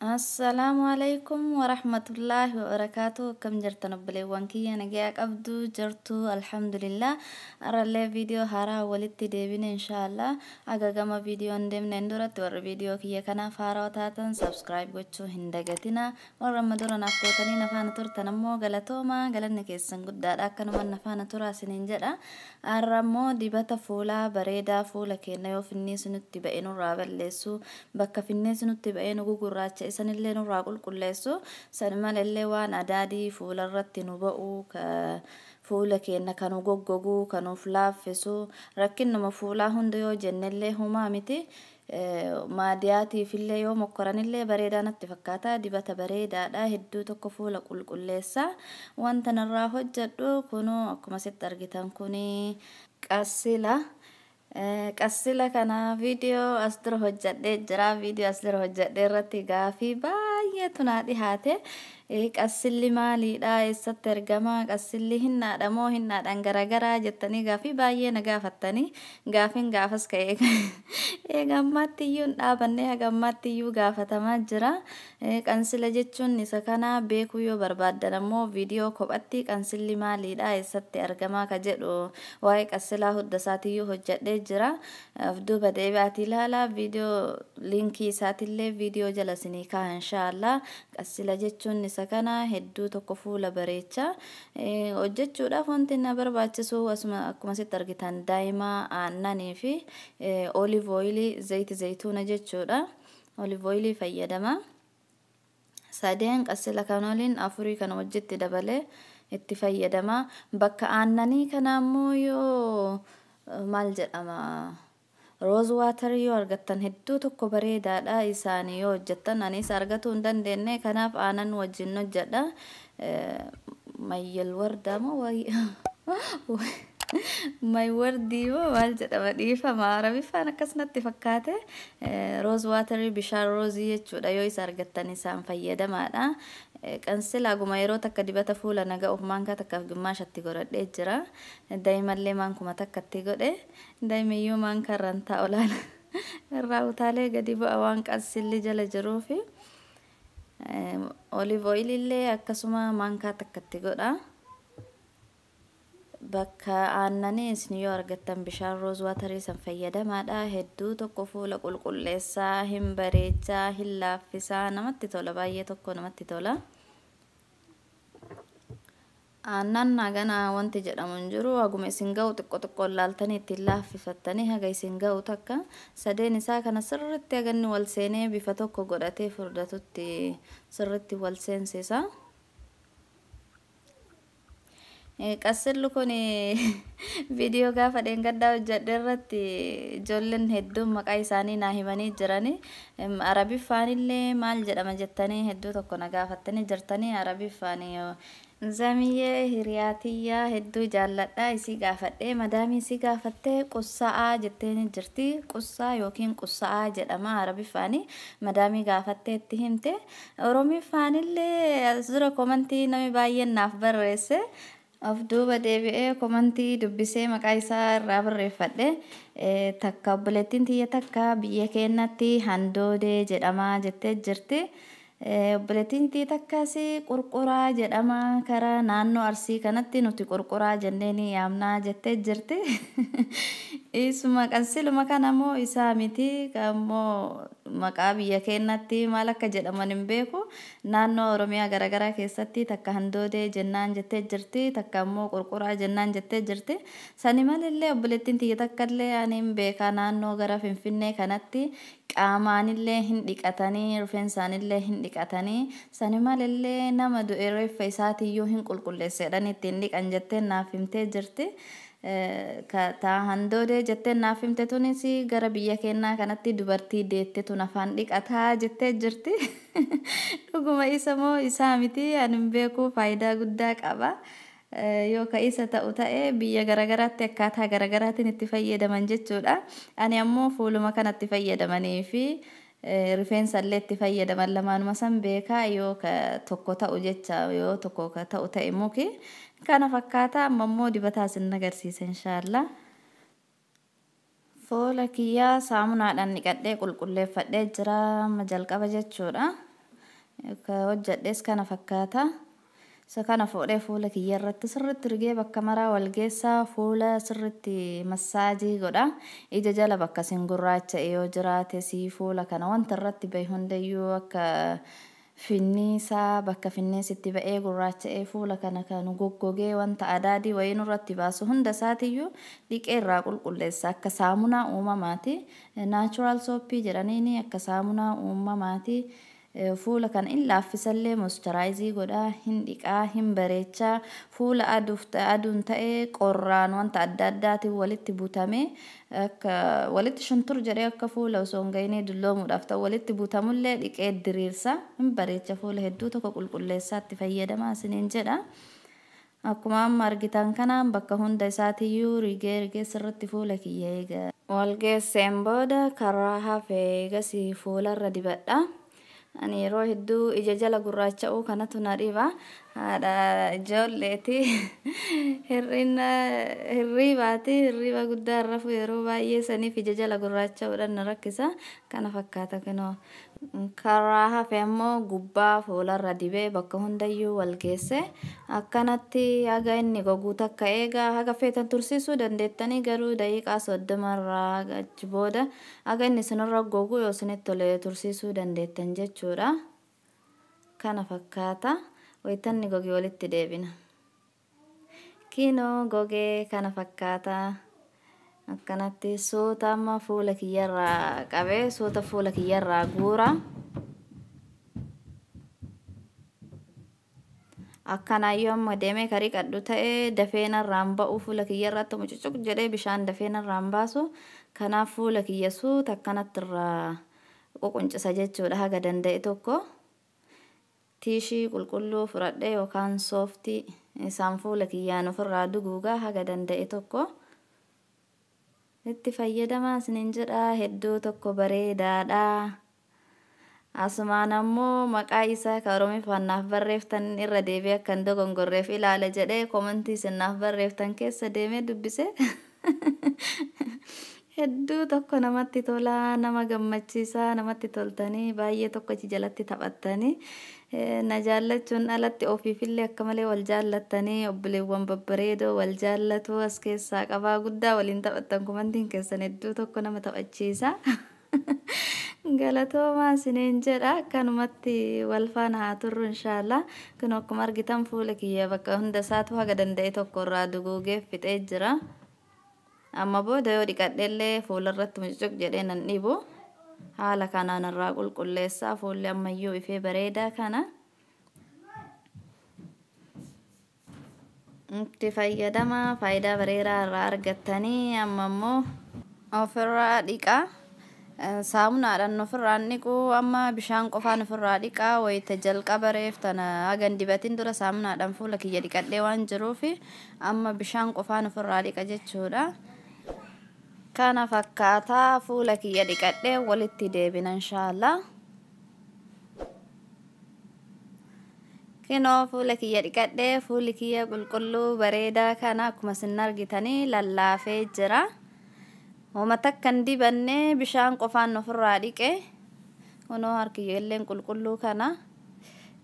Assalaamu alaikum warahmatullaahi wabarakaatu. Akkam jirtan obboleewwan kiyya? Nagaa qabdu jirtu? Alhamdulillah. Har'allee viidiyoo haaraa walitti deebine inshaallah. Aga gama viidiyoon deemneen duratti, warri viidiyoo kiyya kanaaf haaraa taatan subscribe gochuu hin dagatina. Warra amma dura naaf gootanii nafaana turtan ammoo galatooma, galanni keessan guddaadha. Akkanuma nafaana turaa isiniin jedha. Har'a ammoo dibata fuulaa bareedaa fuula keenya yoo finniisi nutti ba'e nurraa balleessu, bakka finniisi nutti ba'e nu gugurraacha isanillee nurraa qulqulleessu, san malallee waan adaadii fuularratti nu ba'u, fuula keenya kan nu goggogu, kan nuuf laaffisu, rakkinnuma fuulaa hunda yoo jennellee humaa miti, maadiyaatiifillee yoo mokkoranillee bareedaa natti fakkaata. Dibata bareedaadha, hedduu tokko fuula qulqulleessa. Wanta narraa hojjedhu kunuu akkuma sitti argitan kuni qassila. Qassila kana viidiyoo as dura hojjedhee jira. Viidiyoo as dura hojjedhee irratti gaafii baay'eetu naa dhihaate. Qassilli maaliidha? Eessatti argama? Qassilli hinnaadha moo hinnaadhaan garaagaraa jettanii gaafii baay'ee na gaafattanii, gaafiin gaafas ka'e eega ammaatti iyyuu hin dhaabannee, haga ammaatti iyyuu gaafatamaa jira. Qansila jechuun isa kana. Beekuu yoo barbaaddan ammoo viidiyoo kophatti qansilli maaliidha, eessatti argama ka jedhu, waa'ee qassilaa hunda isaatiiyyuu hojjedhee jira. Of duuba deebi'aatii ilaala. Viidiyoo liinkii isaatillee viidiyoo jala isinii kaa'a inshaallah. Qassila jechuun isa kana, hedduu tokko fuula bareecha. Hojjechuudhaaf wanti na barbaachisu asuma akkuma asitti argitan daa'imaa, aannanii fi olive oilii, zayiti zayituuna jechuudha. Olive oilii fayyadama. Sadeen qassila kan waliin afurii kan wajjitti dabalee itti fayyadama. Bakka aannanii kana ammoo yoo maal jedhama, rose waterii yoo argattan hedduu tokko bareedaadha isaanii yoo hojjettan. Anis argatuu hin dandeenye, kanaaf aanan wajjin hojjedha. Mayyal wardaa moo may wardii moo maal jedhama, dhiifama, arabiffaan akkas natti fakkaate. Rose waterii, bishaan roozii jechuudha, yoo isa argattan isaan fayyadamaadha. Qansila aguma yeroo takka dibata fuula naga of maankaa takkaaf gimmaashatti godhadhee jira. Daa'imallee maankuma takkatti godhe. Daa'imiyyuu maankaa irraan taa'u laala. Irraa utaalee gadi bu'a waan qansilli jala jiruufi. Olive oilillee akkasuma maankaa takkatti godha. Bakka aannanii isin yoo argattan bishaan rose waterii san fayyadamaadha. Hedduu tokko fuula qulqulleessaa, hin bareechaa, hin laaffisaa, namatti tola, baay'ee tokko namatti tola. Aannan hagana wanti jedhamu hin jiru. Haguma isin ga'u xiqqoo xiqqoo laaltanii ittiin laaffifattanii haga isin ga'u takka sadeen isaa kana sirritti haganni wal seenee bifa tokko godhatee furdatutti sirritti wal seensisa. Qassilli kun viidiyoo gaafa dheengaddaa hojjedhe irratti ijoolleen hedduun maqaa isaanii naa himanii jirani. Arabiffaanillee maal jedhama jettanii hedduu tokko na gaafattanii jirtanii. Arabiffaan Zamiyyee hiriyaatiyyaa hedduu jaalladha, isii gaafadhee, madaamii isii gaafattee qussa'aa jetteen jirti. Qussaa yookiin qussa'aa jedhama arabiffaani. Madaamii gaafattee itti himte. Oromiffaanillee as dura komantii namni baay'een naaf barreesse. Of duuba deebi'ee komantii dubbisee maqaa isaa irraa barreeffadhe. Takka obboleettiin tiyya takka biyya keenyatti handoodee jedhama jettee jirti. Obboleettiin tiyya takkas qurquraa jedhama, karaa naannoo Arsii kanatti nuti qurquraa jennee ni yaamnaa jettee jirti. Isuma qansiluma kana moo isaa miti ammoo maqaa biyya keenyatti maal akka jedhaman hin beeku. Naannoo Oromiyaa garaagaraa keessatti takka handoodee jennaan jettee jirti, takka ammoo qurquraa jennaan jettee jirti. Sani malillee obboleettiin tiyya takkallee ani hin beekaa, naannoo gara Finfinnee kanatti qaamaanillee hin dhiqatanii, rifeensaanillee hin dhiqatanii, sani malillee nama du'e reeffa isaatiiyyuu hin qulqulleessedhan ittiin dhiqan jettee naaf himtee jirti. Taa handoodee jettee naaf himte tunis gara biyya keenyaa kanatti dubartii deette tun afaan dhiqataa jettee jirti. Dhuguma isa moo isaa miti ani hin beeku, faayidaa guddaa qaba. Yoo ka isa ta'u ta'e biyya garaagaraatti akkaataa garaagaraatiin itti fayyadaman jechuudha. Ani ammoo fuuluma kanatti fayyadamanii fi rifeensa illee itti fayyadaman lamaanuma san beekaa, yoo ka tokko ta'u jecha, yoo tokko ka ta'u ta'e muki kana fakkaata. Amma immoo dibataa isin agarsiisa inshaallah. Fuula kiyyaa saamunaadhaan dhiqadhee qulqulleeffadhee jira amma jalqaba jechuudha. Ka hojjedhes kana fakkaata. Isa kana fuudhee fuula kiyya irratti sirriitti rigee bakka maraa wal geessaa, fuula sirriitti massaajii godha. Ija jala bakka isin gurraacha'e yoo jiraate sii fuula kana wanta irratti bahe hundayyuu, akka finniisaa bakka finniisitti ba'ee gurraacha'ee fuula kana kan goggogee wanta adaadii wayii nurratti baasu hunda isaatiyyuu dhiqee irraa qulqulleessa. Akka saamunaa uumamaati. Natural soapii jedhaniini, akka saamunaa uumamaati. Fuula kana in laaffisallee, moisturize godhaa, hin dhiqaa, hin bareechaa. Fuula aduuf aduun ta'ee qorraan wanta adda addaatiin walitti butamee akka walitti shuntur jedhee akka fuula osoo hin gahinii dulloomuudhaaf ta'u walitti butamullee dhiqee diriirsa, hin bareecha, fuula hedduu tokko qulqulleessaatti fayyadamaa isiniin jedha. Akkuma amma argitan kanaan bakka hunda isaatiyyuu rigee rigee sirritti fuula kiyya eega wal geesseen booda karaa hafe eegasii fuularra dibadha. Ani yeroo hedduu ija jala gurraacha'uu kanatu na dhiba. Haadha ijoolleeti. Hir'ina hirriibaati. Hirriiba guddaa rafu yeroo baay'ee, saniif ija jala gurraacha'uudhaan na rakkisa. Kana fakkaata kunoo. Karaa hafe ammoo gubbaa fuularra dibee bakka hundayyuu wal geesse akkanatti haga inni goguu takka eegaa. Haga feetan tursiisuu dandeettanii, garuu daqiiqaa 30rraa achi booda haga inni isinirra gogu yoo isinitti tole tursiisuu dandeettan jechuudha. Kana fakkaata. Wayitanni goge walitti deebina. Kinoo gogee kana fakkaata. Akkanatti suuta amma fuula kiyyarraa qabee suuta fuula kiyyarraa guura. Akkanaayyoo amma deemee karii qadhu ta'ee dafee narraan ba'u, fuula kiyyarratti mucucuq jedhee bishaan dafee narraan baasu. Kanaaf fuula kiyya suuta akkanatti irraa ququncisa jechuudha haga danda'e tokko. Tiishii qulqulluu fudhadhee yookaan sooftii isaan fuula kiyyaan ofirraa duguugaa haga danda'e tokko. Itti fayyadamaa isiniin jedha, hedduu tokko bareedaadha. Asumaan ammoo maqaa isaa ka Oromiffaan naaf barreeftan irra deebi'ee akka hin dogongorreef ilaala jedhee commentii isin naaf barreeftan keessa deemee dubbise. Hedduu tokko namatti tola, nama gammachiisaa, namatti toltanii, baay'ee tokko achi jalatti taphattanii, na jaallachuun alatti ofiifillee akka malee wal jaallattanii, obboleewwan babbareedoo wal jaallatu as keessaa qabaa, guddaa waliin taphattan. Commentiin keessan hedduu tokko nama taphachiisa. Galatoomaa isiniin jedha, akkanumatti wal faana haa turru inshaallah. Kun akkuma argitan fuula kiyya bakka hunda isaatu haga danda'e tokko irraa duguugee fixee jira. Amma booda yoo dhiqadheellee fuularratti mucucuq jedhee nan dhibu. Haala kanaan irraa qulqulleessaa, fuulli ammayyuu ifee bareedaa kana. Itti fayyadama, faayidaa bareedaa irraa argattanii. Amma immoo ofirraa dhiqaa. Saamunaadhaan ofirraan dhiqu, amma bishaan qofaan ofirraa dhiqaa. Wayita jalqaba reef tana hagan dibatin dura saamunaadhaan fuula kiyya dhiqadhee waan jiruuf amma bishaan qofaan ofirraa dhiqa jechuudha. Kana fakkaataa, fuula kiyya dhiqadhee walitti deebina inshaallah. Kinoo fuula kiyya dhiqadhee, fuulli kiyya qulqulluu bareedaa kana akkuma isin argitanii lallaafee jira. Homa takka hin dibanne, bishaan qofaan ofirraa dhiqe. Kunoo harki illeen qulqulluu kana.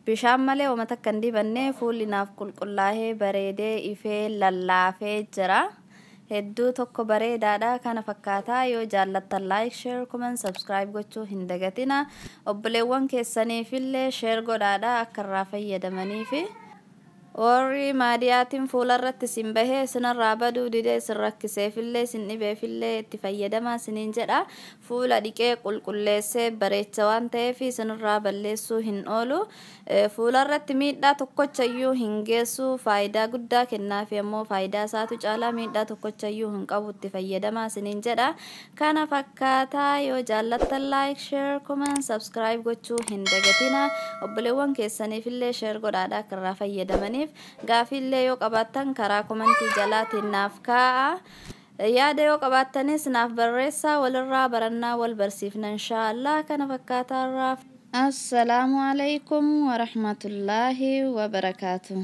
Bishaan malee homa takka hin dibanne, fuulli naaf qulqullaa'ee bareedee ifee lallaafee jira. Hedduu tokko bareedaadha, kana fakkaataa. Yoo jaallattan like, share, comment, subscribe gochuu hin dagatina. Obboleewwan keessaniifillee share godhaadha akka irraa fayyadamaniifi. Warri maadiyaatiin fuularratti isin bahee isinirraa baduu didee isin rakkiseefillee isin dhibeefillee itti fayyadamaa isiniin jedha. Fuula dhiqee qulqulleessee bareecha waan ta'eef isinirraa balleessuu hin oolu. Fuularratti miidhaa tokkochayyuu hin geessu. Faayidaa guddaa kennaafi ammoo faayidaa isaatu caalaa miidhaa tokkochayyuu hin qabu, itti fayyadamaa isiniin jedha. Kana fakkaataa, yoo jaallattan like, share, comment, subscribe gochuu hin dagatina. Obboleewwan keessaniifillee share godhaadha akka irraa fayyadamaniif. Gaafiillee yoo qabaattan karaa commentii jalaatiin naaf kaa'a. Yaada yoo qabaattanis naaf barreessaa, walirraa barannaa, wal barsiifna inshaallah. Kana fakkaataarraa. Assalaamu alaikum warahmatullaahi wabarakaatu.